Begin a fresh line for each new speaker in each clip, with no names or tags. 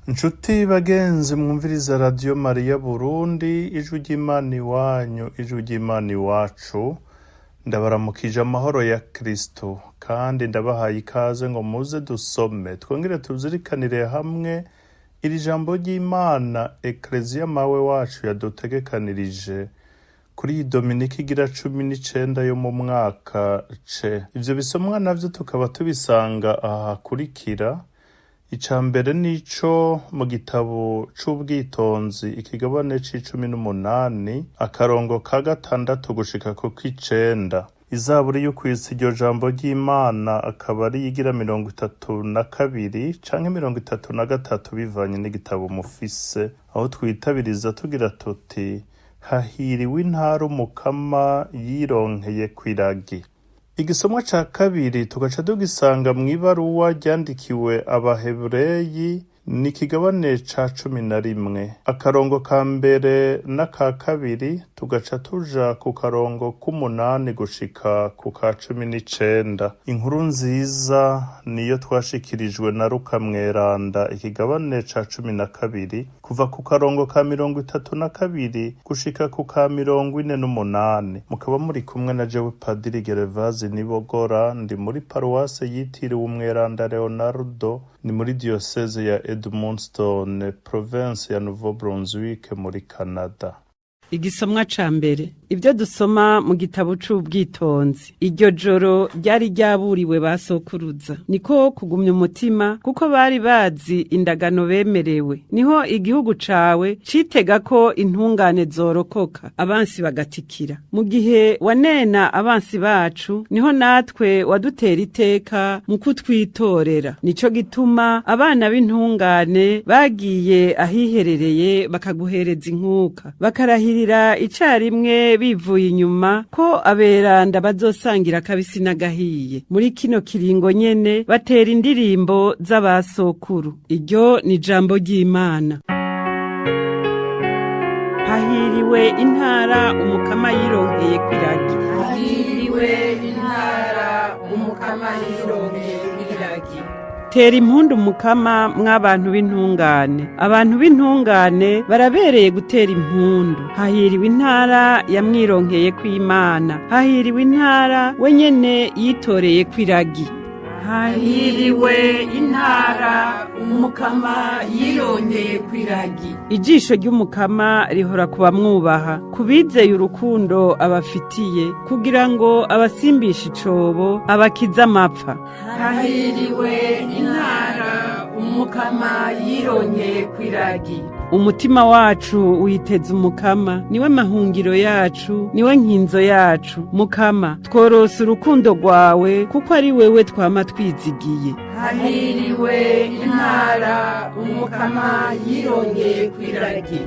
Nshuti bagenzi mwumviriza Radiyo Mariya Burundi, ijwi ry'Imana iwanyu, ijwi ry'Imana iwacu, ndabaramukije amahoro ya Kristo kandi ndabahaye ikaze ngo muze dusome twongere tuzirikanire hamwe iri jambo ry'Imana Ekleziya mawe wacu yadutegekanirije kuri iyi Dominika igira 19 yo mu mwaka C. Ivyo bisomwa navyo tukaba tubisanga aha hakurikira. Ica mbere nico mu gitabo c'ubwitonzi ikigabane c'18 akarongo ka 6 gushika ku k'icenda. Izaburi yo kwitsa iryo jambo ry'Imana akaba ari iyigira 32 canke 33 bivanye n'igitabo mufise, aho twitabiriza tugira tuti: hahiriwe intara umukama yironkeye kw'iragi. Igisomwa ca kabiri tugaca tugisanga mw'ibaruwa ryandikiwe Abahebureyi, ni ikigabane ca 11 akarongo ka mbere n'aka kabiri, tugaca tuja ku karongo k'umunani gushika ku ka 19. Inkuru nziza niyo twashikirijwe na Luka Mweranda, ikigabane ca 12 kuva ku karongo ka 32 gushika ku ka 48. Mukaba muri kumwe na jewe Padiri Gervaze Nibogora, ndi muri paruwase yitiriwe Umweranda Leonardo, ni muri diyoseze ya Edmundston, province ya Nouveau Brunswick muri Canada.
Igisomwa ca mbere, ibyo dusoma mu gitabo c'ubwitonzi. Iryo joro ryari ryaburiwe ba sokuruza, niko kugumya umutima kuko bari bazi indagano bemerewe. Niho igihugu cawe citega ko intungane zorokoka, abansi bagatikira. Mu gihe wanena abansi bacu, niho natwe wadutera iteka mu kutwitorera. Nico gituma abana b'intungane bagiye ahiherereye bakaguhereza inkuka, bakarahirira icarimwe bivuye inyuma ko aberanda bazosangira akabisi n'agahiye. Muri kino kiringo nyene batera indirimbo z'abasokuru. Iryo ni jambo ry'Imana. Hahiriwe intara umukama yironkeye kw'iragi.
Hahiriwe intara umukama yironkeye kw'iragi.
Tera impundu umukama mw'abantu b'intungane. Abantu b'intungane barabereye gutera impundu. Hahiriwe intara yamwironkeye kw'Imana. Hahiriwe intara we nyene yitoreye kw'iragi.
Hahiriwe intara umukama yironkeye kw'iragi.
Ijisho ry'umukama rihora ku bamwubaha, ku bizeye urukundo abafitiye, kugira ngo abasimbishe icobo, abakize amapfa.
Hahiriwe intara umukama yironkeye kw'iragi.
Umutima wacu witeze umukama, niwe mahungiro yacu, niwe nkinzo yacu. Mukama, tworose urukundo rwawe, kuko ari wewe twama twizigiye.
Hahiriwe intara umukama yironkeye kw'iragi.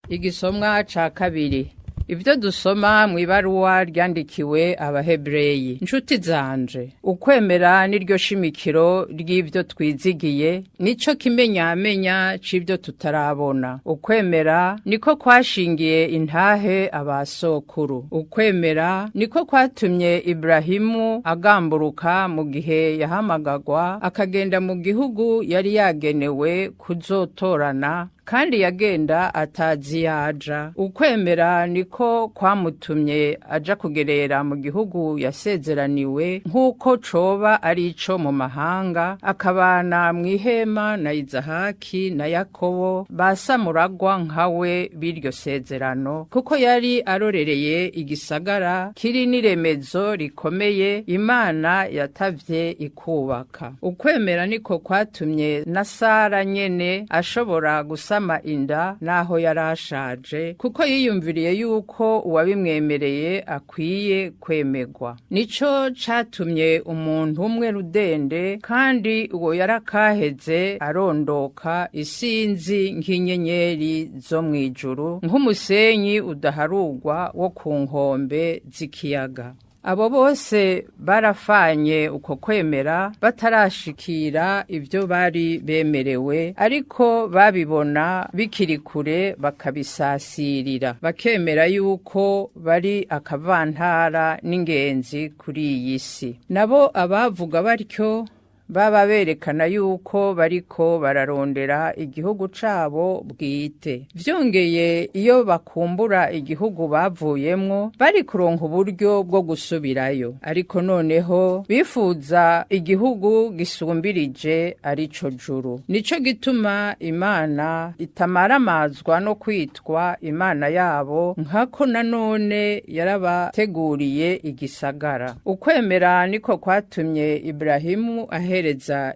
Igisomwa ca kabiri, ibyo dusoma mu ibaruwa ryandikiwe Abahebureyi. Nshuti zanje, ukwemera niryo shimikiro ry'ibyo twizigiye, nico kimenyamenya c'ibyo tutarabona. Ukwemera niko kwashingiye intahe abasokuru. Ukwemera niko kwatumye Ibrahimu agamburuka mu gihe yahamagagwa, akagenda mu gihugu yari yagenewe kuzotorana, kandi yagenda atazi yaja. Ukwemera niko kwamutumye aja kugerera mu gihugu yasezeraniwe, nk'uko coba ari ico mu mahanga, akabana mw'ihema na Izahaki na Yakobo, basamuragwa nkawe b'iryo sezerano, kuko yari arorereye igisagara kiri n'iremezo rikomeye Imana yatavye ikubaka. Ukwemera niko kwatumye na Sara nyene ashobora gusa arasama inda naho yarashaje, kuko yiyumviriye yuko uwabimwemereye akwiye kwemegwa. Nico catumye umuntu umwe rudende, kandi uwo yarakaheze, arondoka isinzi nk'inyenyeri zo mw'ijuru, nk'umusenyi udaharugwa wo ku nkombe z'ikiyaga. Abo bose barafanye uko kwemera batarashikira ibyo bari bemerewe, ariko babibona bikiri kure bakabisasirira, bakemera yuko bari akavantara n'ingenzi kuri iyi si. Nabo abavuga batyo baba berekana yuko bariko bararondera igihugu cabo bwite. Vyongeye, iyo bakumbura igihugu bavuyemwo, bari kuronka uburyo bwo gusubirayo, ariko noneho bifuza igihugu gisumbirije, arico juru. Nico gituma Imana itamaramazwa no kwitwa Imana yabo, nkako nanone yarabateguriye igisagara. Ukwemera niko kwatumye Iburahimu ahereza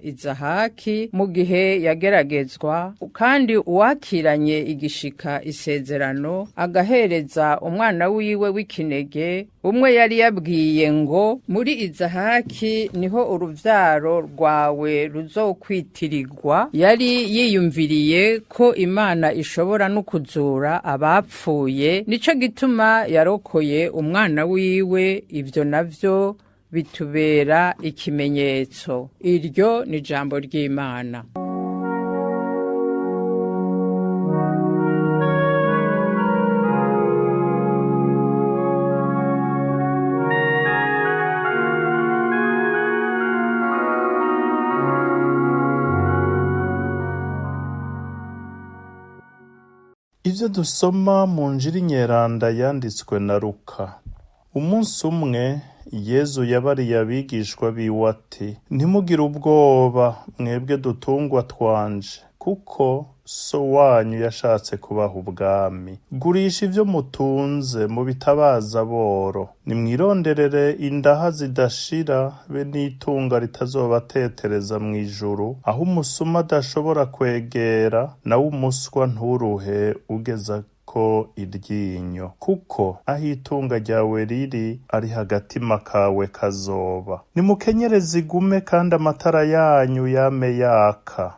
Izahaki mu gihe yageragezwa, kandi uwakiranye igishika isezerano agahereza umwana wiwe w'ikinege, umwe yari yabwiye ngo: "Muri Izahaki niho uruvyaro rwawe ruzokwitirirwa," yari yiyumviriye ko Imana ishobora no kuzura abapfuye. Nico gituma yarokoye umwana wiwe. Ivyo navyo bitubera ikimenyetso. Iryo ni jambo ry'Imana.
Ivyo dusoma mu Njiri Nyeranda yanditswe na Luka. Umunsi umwe Yezu yabariye abigishwa biwe ati: "Ntimugire ubwoba, mwebwe dutungwa twanje, kuko So wanyu yashatse kubaha ubwami. Gurisha ivyo mutunze mubitabaza boro, nimwironderere indaha zidashira be n'itunga ritazobatetereza mw'ijuru, aho umusuma adashobora kwegera, nawe umuswa nturuhe ugeza ko iryinyo, kuko aho itunga ryawe riri ari hagatima kawe kazoba. Nimukenyereze igume kandi amatara yanyu yame yaka.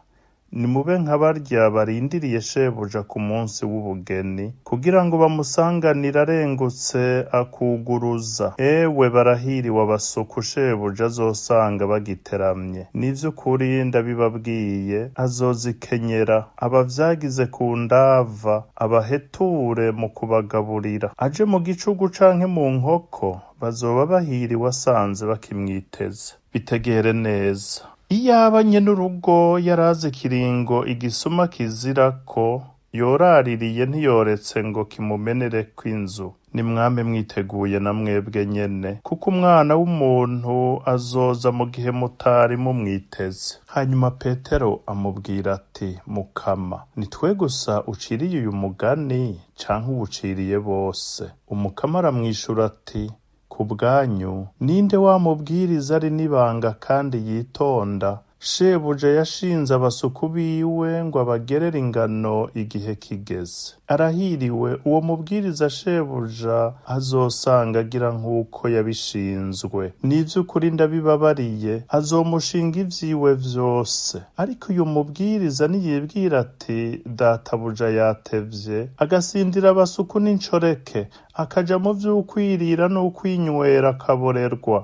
Nimube nka barya barindiriye shebuja ku munsi w'ubugeni, kugira ngo bamusanganire arengutse akuguruza. Ewe, barahiriwe abasuku shebuja azosanga bagiteramye. Nivy'ukuri ndabibabwiye, azozikenyera abavyagize ku ndava, abaheture mu kubagaburira. Aje mu gicugu canke mu nkoko, bazoba bahiriwe asanze bakimwiteze. Bitegere neza: iyaba nyenurugo yarazi ikiringo igisuma kizirako, yoraririye ntiyoretse ngo kimumenereko inzu. Nimwame mwiteguye na mwebwe nyene, kuko Umwana w'umuntu azoza mu gihe mutari mumwiteze." Hanyuma Petero amubwira ati: "Mukama, ni twe gusa uciriye uyu mugani canke uwuciriye bose?" Umukama aramwishura ati: "Ku bwanyu, ninde wamubwiriza ari n'ibanga kandi yitonda, shebuja yashinze abasuku biwe ngo abagerere ingano igihe kigeze? Arahiriwe uwo mubwiriza shebuja azosanga agira nk'uko yabishinzwe. Ni ivy'ukuri ndabibabariye, azomushinga ivyiwe vyose. Ariko uyu mubwiriza niyibwira ati: 'Databuja yatevye,' agasindira abasuku n'inshoreke, akaja mu vy'ukwirira n'ukwinywera akaborerwa,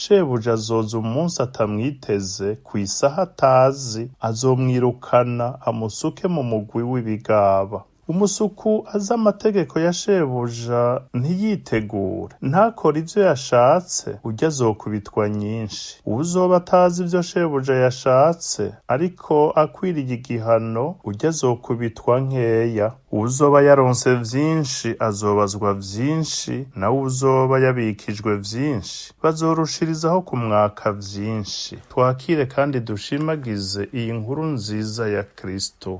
shebuja azoza umunsi atamwiteze, kw'isaha atazi, azomwirukana amusuke mu mugwi w'ibigaba. Umusuku azi amategeko ya shebuja ntiyitegure, ntakore ivyo yashatse, urya azokubitwa nyinshi. Uwuzoba atazi ivyo shebuja yashatse, ariko akwiriye igihano, urya azokubitwa nkeya. Uwuzoba yaronse vyinshi azobazwa vyinshi, nawe uwuzoba yabikijwe vyinshi bazorushirizaho kumwaka vyinshi." Twakire kandi dushimagize iyi nkuru nziza ya Kristo.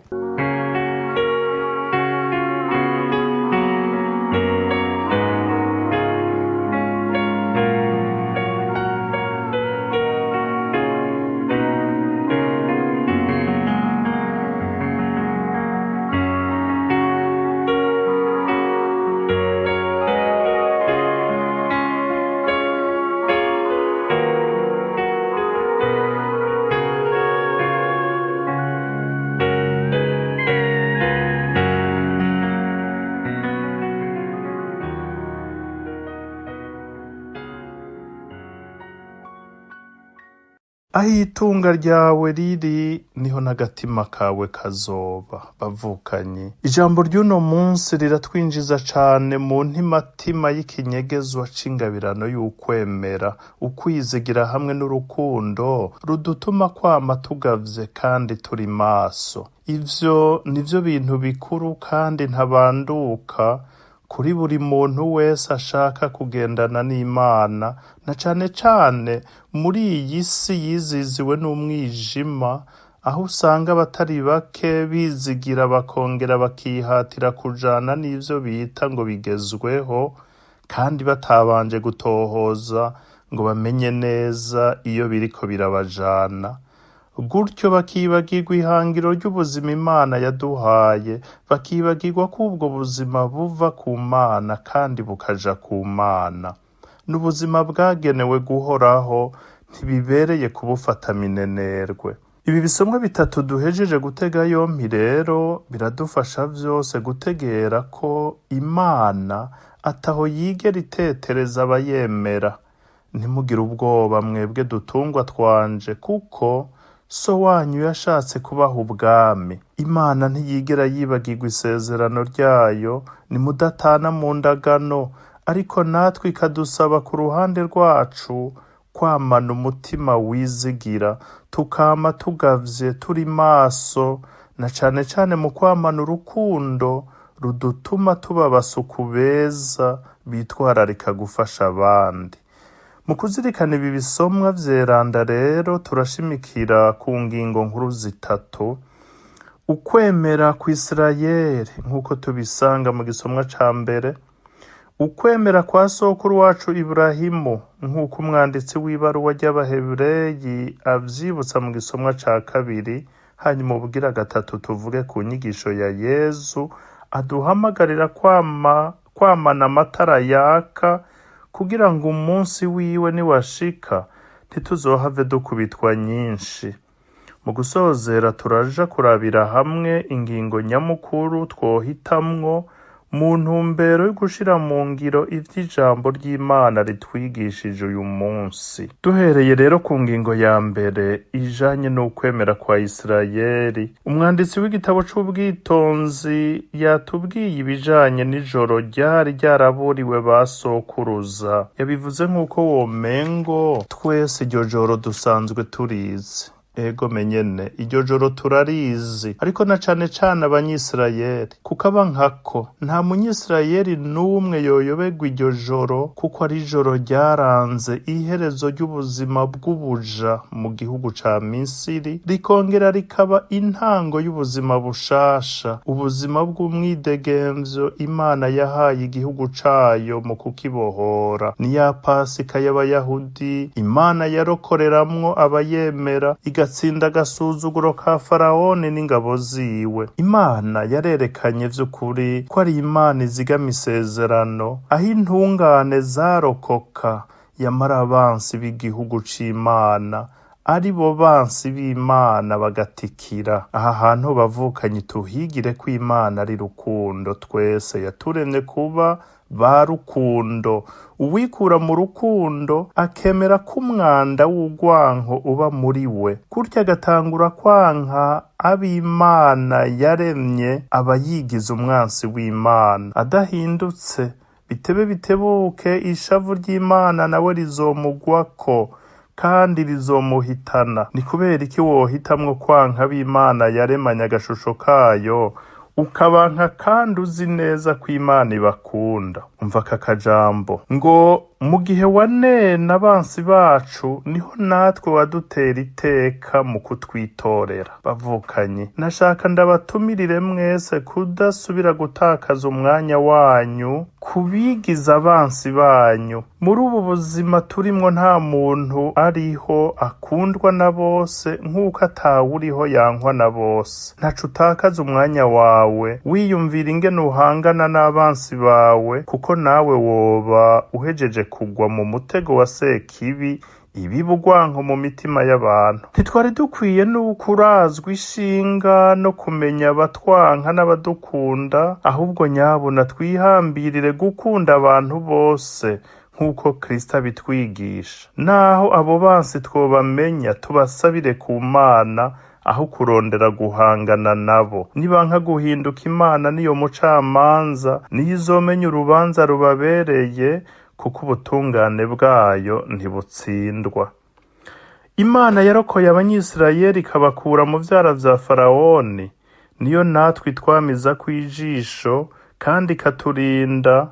Aho itunga ryawe riri niho n'agatima kawe kazoba. Bavukanye, ijambo ry'uno munsi riratwinjiza cane mu ntimatima y'ikinyegezwa c'ingabirano y'ukwemera, ukwizigira hamwe n'urukundo rudutuma kwama tugavye kandi turi maso. Ivyo nivyo bintu bikuru kandi ntabanduka kuri buri muntu wese ashaka kugendana n'Imana, na cane cane muri iyi si yiziziwe n'umwijima, aho usanga abatari bake bizigira bakongera bakihatira kujana n'ivyo bita ngo bigezweho, kandi batabanje gutohoza ngo bamenye neza iyo biriko birabajana. Gutyo bakibagirwa ihangiro ry'ubuzima Imana yaduhaye, bakibagirwa ko ubwo buzima buva ku Mana kandi bukaja ku Mana. N'ubuzima bwagenewe guhoraho, ntibibereye kubufata minenerwe. Ibi bisomwa bitatu duhejeje gutega yompi rero biradufasha vyose gutegera ko Imana ataho yigera itetereza abayemera. Ntimugire ubwoba mwebwe dutungwa twanje, kuko so wanyu yashatse kubaha ubwami. Imana ntiyigera yibagirwa isezerano ryayo, nimudatana mu ndagano, ariko natwe ikadusaba ku ruhande rwacu kwamana umutima wizigira, tukama tugavye turi maso, na cane cane mu kwamana urukundo rudutuma tuba abasuku beza bitwararika gufasha abandi. Mu kuzirikana ibi bisomwa vyeranda rero turashimikira ku ngingo nkuru zitatu: ukwemera kw'Isirayeli nk'uko tubisanga mu gisomwa ca mbere, ukwemera kwa sokuru wacu Iburahimu nk'uko umwanditsi w'ibaruwa ry'Abahebureyi avyibutsa mu gisomwa ca kabiri, hanyuma ubugira gatatu tuvuge ku nyigisho ya Yezu aduhamagarira kwamana amatara yaka kugira ngo umunsi wiwe niwashika ntituzohave dukubitwa nyinshi. Mu gusozera turaja kurabira hamwe ingingo nyamukuru twohitamwo mu ntumbero yo gushira mu ngiro ivy'ijambo ry'Imana ritwigishije uyu munsi. Duhereye rero ku ngingo ya mbere ijanye n'ukwemera kwa Isirayeli, umwanditsi w'igitabo c'ubwitonzi yatubwiye ibijanye n'ijoro ryari ryaraburiwe ba sokuruza. Yabivuze nk'uko womengo twese iryo joro dusanzwe turizi. Ego menyene iryo joro turarizi, ariko na cane cane abanyisirayeli, kuko aba nkako nta munyisirayeli n'umwe yoyoberwa iryo joro, kuko ari ijoro ryaranze iherezo ry'ubuzima bw'ubuja mu gihugu ca Misiri, rikongera rikaba intango y'ubuzima bushasha, ubuzima bw'umwidegemvyo Imana yahaye igihugu cayo mu kukibohora. Ni ya Pasika y'Abayahudi Imana yarokoreramwo abayemera, igatsinda agasuzuguro ka Farawoni n'ingabo ziwe. Imana yarerekanye vy'ukuri ko ari Imana izigama isezerano, aho intungane zarokoka yamara abansi b'igihugu c'Imana, ari bo bansi b'Imana bagatikira. Aha hantu bavukanye tuhigire ko Imana ari rukundo, twese yaturemye kuba ba rukundo. Uwikura mu rukundo akemera ko umwanda w'urwanko uba muri we, gutyo agatangura kwanka ab'Imana yaremye, aba yigize umwansi w'Imana. Adahindutse bitebe bitebuke ishavu ry'Imana nawe rizomugwako kandi rizomuhitana. Ni kubera iki wohitamwo kwanka ab'Imana yaremanye agashusho kayo, ukabanka kandi uzi neza ko Imana ibakunda? Umva aka kajambo ngo mu gihe wanena abansi bacu, niho natwe wadutera iteka mu kutwitorera. Bavukanye, nashaka ndabatumirire mwese kudasubira gutakaza umwanya wanyu kubigiza abansi banyu. Muri ubu buzima turimwo nta muntu ariho akundwa na bose nk'uko atawuriho yankwa na bose. Ntaco utakaza umwanya wawe wiyumvira ingene uhangana n'abansi bawe, kuko nawe woba uhejeje kugwa mu mutego wa Sekibi ibiba urwanko mu mitima y'abantu. Ntitwari dukwiye n'uko urazwa ishinga no kumenya abatwanka n'abadukunda, ahubwo nyabuna twihambirire gukunda abantu bose nk'uko Kristo abitwigisha. Naho abo bansi twobamenya, tubasabire ku Mana aho kurondera guhangana nabo. Nibanka guhinduka, Imana niyo mucamanza, niyo izomenya urubanza rubabereye, kuko ubutungane bwayo ntibutsindwa. Imana yarokoye Abanyisirayeli ikabakura mu vyara vya Farawoni, niyo natwe itwamiza kw'ijisho kandi ikaturinda,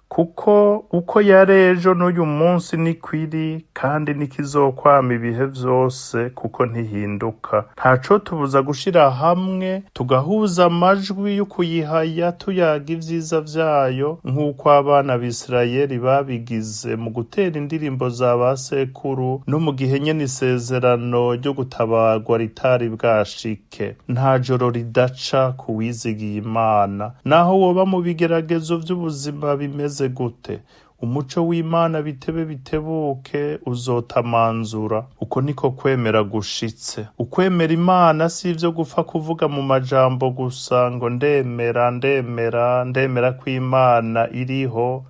kuko uko yari ejo n'uyu munsi niko iri, kandi niko izokwama ibihe vyose, kuko ntihinduka. Ntaco tubuza gushira hamwe tugahuza amajwi yo kuyihaya tuyaga ivyiza vyayo, nk'uko abana b'Isirayeli babigize mu gutera indirimbo za ba sekuru no mu gihe nyene isezerano ryo gutabarwa ritari bwashike. Nta joro ridaca ku wizigiye Imana, naho woba mu bigeragezo vy'ubuzima bimeze gute, umuco w'Imana bitebe bitebuke uzotamanzura. Uko niko kwemera gushitse. Ukwemera Imana si ivyo gupfa kuvuga mu majambo gusa ngo ndemera, ndemera, ndemera ko Imana iriho,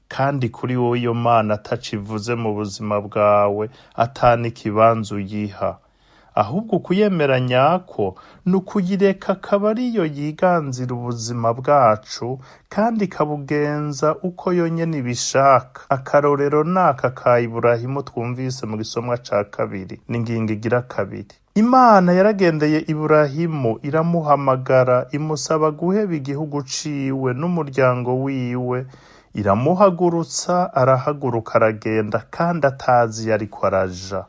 kandi kuri wowe iyo Mana ataco ivuze mu buzima bwawe, ata n'ikibanza uyiha. Ahubwo ukuyemera nyako ni ukuyireka akaba ariyo yiganzira ubuzima bwacu, kandi ikabugenza uko yonyene ibishaka. Akarorero naka ka Iburahimu twumvise mu gisomwa ca kabiri, n'ingingo igira kabiri. Imana yaragendeye Iburahimu iramuhamagara, imusaba guheba igihugu ciwe n'umuryango wiwe, iramuhagurutsa, arahaguruka aragenda, kandi atazi iyo ariko araja.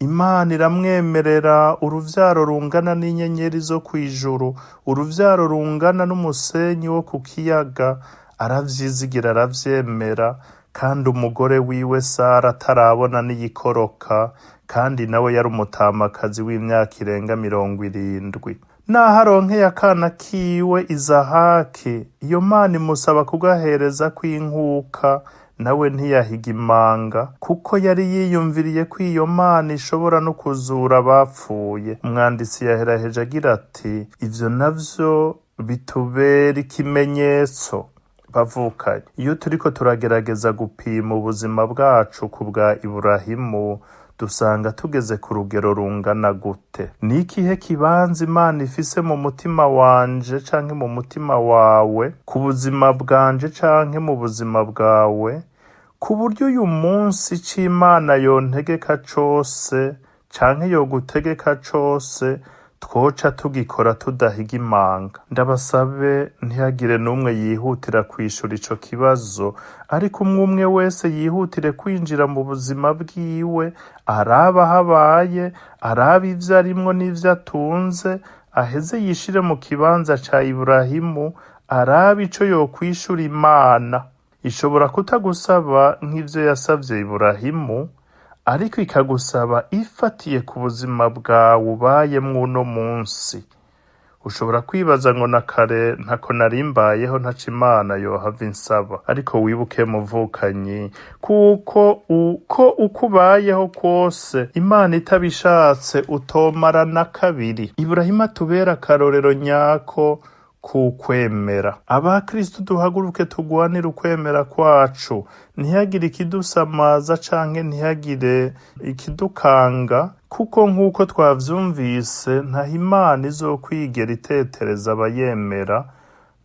Imana iramwemerera uruvyaro rungana n'inyenyeri zo kw'ijuru, uruvyaro rungana n'umusenyi wo ku kiyaga. Aravyizigira, aravyemera, kandi umugore wiwe Sara atarabona n'iyikoroka, kandi nawe yari umutamakazi w'imyaka irenga 70. Naho aronkeye akana kiwe Izahaki, iyo Mana imusaba kugahereza kw'inkuka, nawe ntiyahiga imanga, kuko yari yiyumviriye ko iyo Mana ishobora no kuzura abapfuye. Umwanditsi yaheraheje agira ati: ivyo navyo bitubera ikimenyetso. Bavukanye, iyo turiko turagerageza gupima ubuzima bwacu ku bwa Iburahimu, dusanga tugeze ku rugero rungana gute? Ni ikihe kibanza Imana ifise mu mutima wanje canke mu mutima wawe, ku buzima bwanje canke mu buzima bwawe, ku buryo uyu munsi ico Imana yontegeka cose canke yogutegeka cose twoca tugikora tudahiga imanga? Ndabasabe ntihagire n'umwe yihutira kwishura ico kibazo, ariko umwe umwe wese yihutire kwinjira mu buzima bwiwe, arabe aho abaye, arabe ivyo arimwo n'ivyo atunze, aheze yishire mu kibanza ca Iburahimu, arabe ico yokwishura Imana. Ishobora kutagusaba nk'ivyo yasavye Iburahimu, ariko ikagusaba ifatiye ku buzima bwawe ubayemwo uno munsi. Ushobora kwibaza ngo na kare ntako nari mbayeho, ntaco Imana yohava insaba. Ariko wibuke muvukanyi, kuko uko uko ubayeho kwose, Imana itabishatse utomara na kabiri. Iburahimu atubera akarorero nyako k'ukwemera. Abakristo duhaguruke tugwanire ukwemera kwacu, ntihagire ikidusamaza canke ntihagire ikidukanga, kuko nk'uko twavyumvise, ntaho Imana izokwigera itetereza abayemera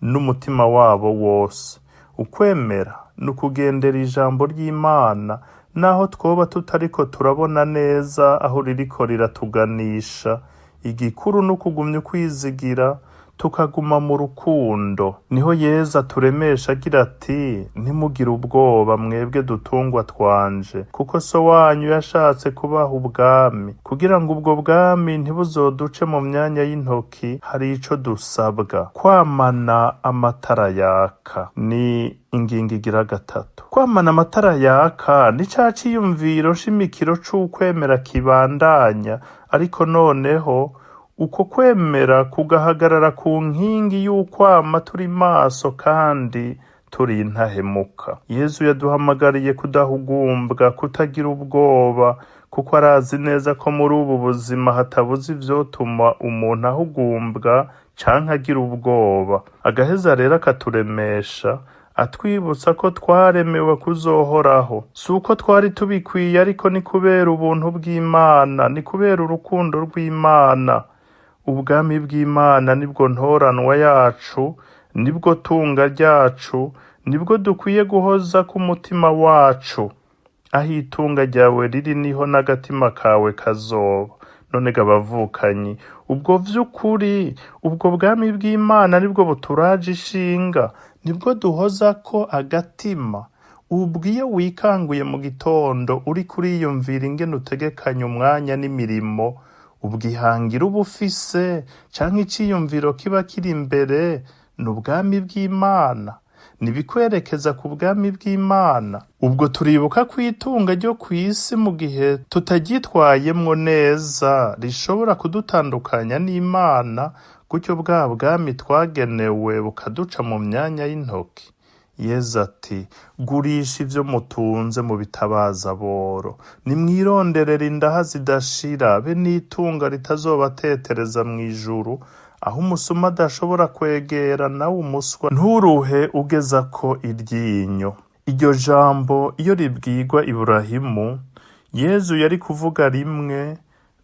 n'umutima wabo wose. Ukwemera ni ukugendera ijambo ry'Imana, naho twoba tutariko turabona neza aho ririko riratuganisha. Igikuru ni ukugumya ukwizigira, tukaguma mu rukundo. Niho Yezu aturemesha agira ati: ntimugire ubwoba mwebwe dutungwa twanje, kuko so wanyu yashatse kubaha ubwami. Kugira ngo ubwo bwami ntibuzoduce mu myanya y'intoki, hari ico dusabwa: kwamana amatara yaka. Ni ingingo igira gatatu. Kwamana amatara yaka ni ca ciyumviro nshimikiro c'ukwemera kibandanya, ariko noneho uko kwemera kugahagarara ku nkingi y'ukwama turi maso kandi turi intahemuka. Yezu yaduhamagariye kudahugumbwa, kutagira ubwoba, kuko arazi neza ko muri ubu buzima hatabuze ivyotuma umuntu ahugumbwa canke agira ubwoba. Agaheza rero akaturemesha, Atwibutsa ko twaremewe kuzohoraho. Si uko twari tubikwiye ariko ni kubera ubuntu bw'Imana, ni kubera urukundo rw'Imana. Ubwami bw'Imana nibwo ntoranwa yacu, nibwo tunga ryacu, nibwo dukwiye guhoza ku mutima wacu. Aho itunga ryawe riri niho n'agatima kawe kazoba. None ga bavukanyi, ubwo vy'ukuri, ubwo bwami bw'Imana nibwo buturaje ishinga, nibwo duhozako agatima. Ubwo iyo wikanguye mu gitondo uriko uriyumvira ingene utegekanya umwanya n'imirimo, ubwo ihangiro uba ufise canke iciyumviro kiba kiri imbere ni ubwami bw'Imana. Nibikwerekeza ku bwami bw'Imana. Ubwo turibuka ko itunga ryo kw'isi mu gihe tutaryitwayemwo neza rishobora kudutandukanya n'Imana, gutyo bwa bwami twagenewe bukaduca mu myanya y'intoki. Yezu ati gurisha ivyo mutunze mu bitabaza boro, nimwironderere indaha zidashira be n'itunga ritazobatetereza mw'ijuru, aho umusuma adashobora kwegera nawe umuswa nturuhe ugezako iryinyo. Iryo jambo iyo ribwirwa Iburahimu, Yezu yari kuvuga rimwe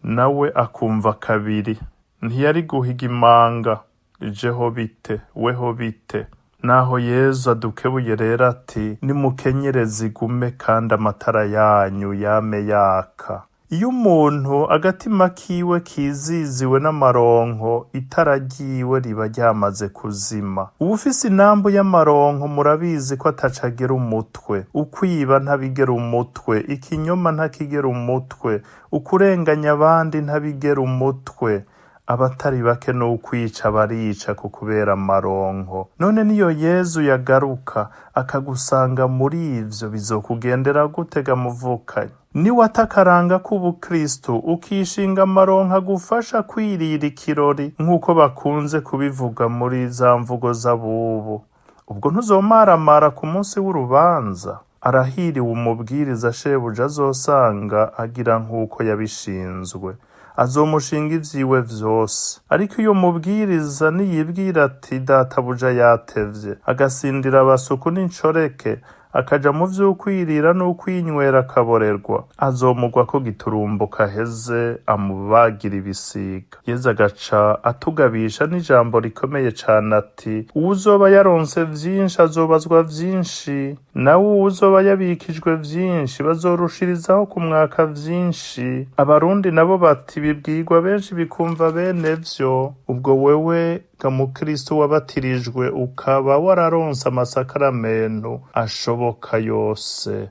nawe akumva kabiri. Ntiyari guhiga imanga, jeho bite, weho bite. Naho Yezu adukebuye rero ati nimukenyere zigume kandi amatara yanyu yame yaka. Iyo umuntu agatima kiwe kiziziwe n'amaronko, itara ryiwe riba ryamaze kuzima. Uwufise inambu y'amaronko murabizi ko ataco agera umutwe. Ukwiba ntabigera umutwe, ikinyoma ntakigera umutwe, ukurenganya abandi ntabigera umutwe. Abatari bake n'ukwica barica ku kubera amaronko. None niyo Yezu yagaruka akagusanga muri ivyo bizokugendera gute ga muvukanyi? Niwata akaranga k'ubukristu ukishinga amaronko agufasha kwirira ikirori nk'uko bakunze kubivuga muri za mvugo z'abubu, ubwo ntuzomaramara ku munsi w'urubanza? Arahiriwe umubwiriza shebuja azosanga agira nk'uko yabishinzwe, azomushinga ivyiwe vyose. Ariko iyo mubwiriza niyibwira ati databuja yatevye, agasindira abasuku n'inshoreke, akaja mu vy'ukwirira n'ukwinywera akaborerwa, azomugwako giturumbuka aheze amubagira ibisiga. Yezu agaca atugabisha n'ijambo rikomeye cane ati uwuzoba yaronse vyinshi azobazwa vyinshi, nawe uwuzoba yabikijwe vyinshi bazorushirizaho kumwaka vyinshi. Abarundi nabo bati bibwirwa benshi bikumva bene vyo. Ubwo wewe ga mukristo wabatirijwe ukaba wararonse amasakaramentu ashoboka yose,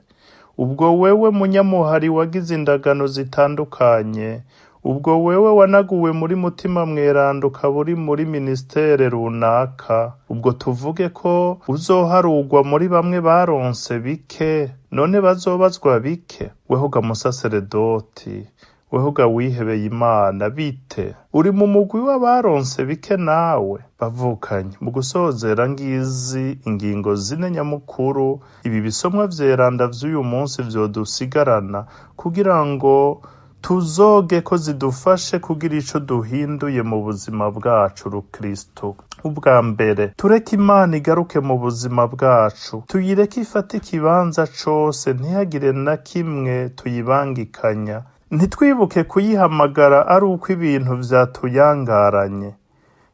ubwo wewe munyamuhari wagize indagano zitandukanye, ubwo wewe wanaguwe muri mutima mweranda ukaba uri muri ministere runaka, ubwo tuvuge ko uzoharugwa muri bamwe baronse bike, none bazobazwa bike? Weho ga musaseredoti, weho ga wihebeye Imana bite? Uri mu mugwi w'abaronse bike nawe? Bavukanye, mu gusozera ngizi ingingo zine nyamukuru ibi bisomwa vyeranda vy'uyu munsi vyodusigarana kugira ngo tuzoge ko zidufashe kugira ico duhinduye mu buzima bwacu rukristo. Ubwa mbere, tureke Imana igaruke mu buzima bwacu, tuyireke ifate ikibanza cose, ntihagire na kimwe tuyibangikanya. Ntitwibuke kuyihamagara ari uko ibintu vyatuyangaranye.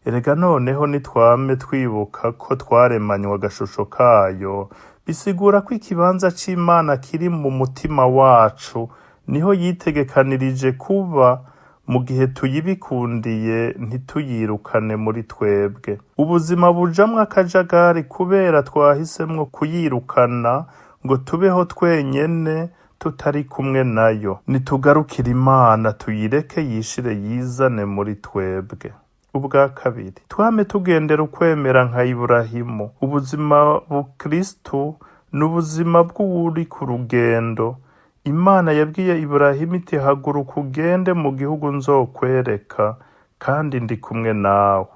Erega noneho nitwame twibuka ko twaremanywe agashusho kayo, bisigura ko ikibanza c'Imana kiri mu mutima wacu, niho yitegekanirije kuba mu gihe tuyibikundiye ntituyirukane muri twebwe. Ubuzima bujamwo akajagari kubera twahisemwo kuyirukana ngo tubeho twenyene tutari kumwe nayo. Nitugarukire Imana tuyireke yishire yizane muri twebwe. Ubwa kabiri, twame tugendera ukwemera nka Iburahimu. Ubuzima bukristu ni ubuzima bw'uwuri ku rugendo. Imana yabwiye Iburahimu iti haguruka ugende mu gihugu nzokwereka, kandi ndi kumwe nawe.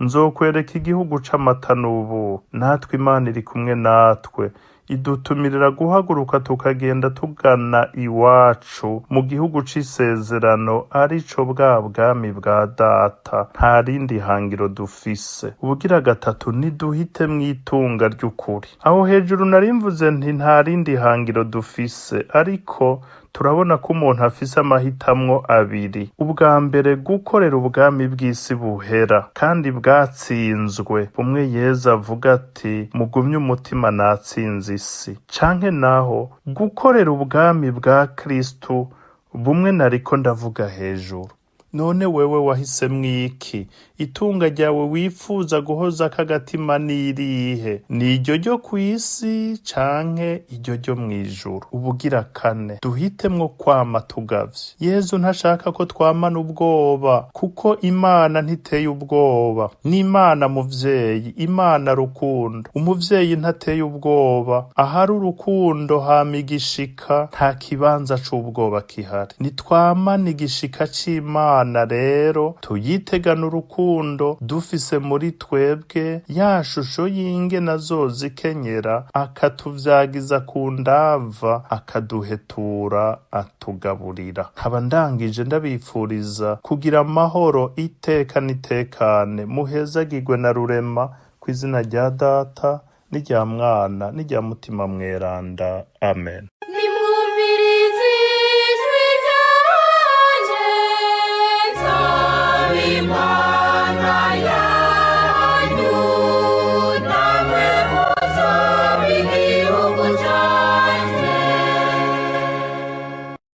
Nzokwereka igihugu c'amata n'ubuki. Natwe Imana iri kumwe natwe. Idutumirira guhaguruka tukagenda tugana iwacu mu gihugu c'isezerano, arico bwa bwami bwa data. Nta rindi hangiro dufise. Ubugira gatatu, niduhite mw'itunga ry'ukuri. Aho hejuru narimvuze nti nta rindi hangiro dufise, ariko turabona ko umuntu afise amahitamwo abiri. Ubwa mbere, gukorera ubwami bw'isi buhera kandi bwatsinzwe, bumwe Yezu avuga ati mugumye umutima natsinze isi, canke naho gukorera ubwami bwa Kristu, bumwe nariko ndavuga hejuru. None wewe wahisemwo iki? Itunga ryawe wifuza guhozako agatima n'irihe? Ni iryo ryo kw'isi canke iryo ryo mw'ijuru? Ubugira kane, duhitemwo kwama tugavye. Yezu ntashaka ko twamana ubwoba, kuko Imana ntiteye ubwoba. Ni Imana muvyeyi, Imana rukundo. Umuvyeyi ntateye ubwoba. Ahari urukundo hama igishika, nta kibanza c'ubwoba kihari. Nitwamane igishika c'Imana rero, tuyitegane urukundo dufise muri twebwe ya shusho y'ingene azozikenyera, akatuvyagiza ku ndava, akaduhetura, atugaburira. Nkaba ndangije ndabifuriza kugira amahoro iteka n'itekane. Muhezagirwe na Rurema, kw'izina rya Data n'irya Mwana n'irya Mutima Mweranda. Amen.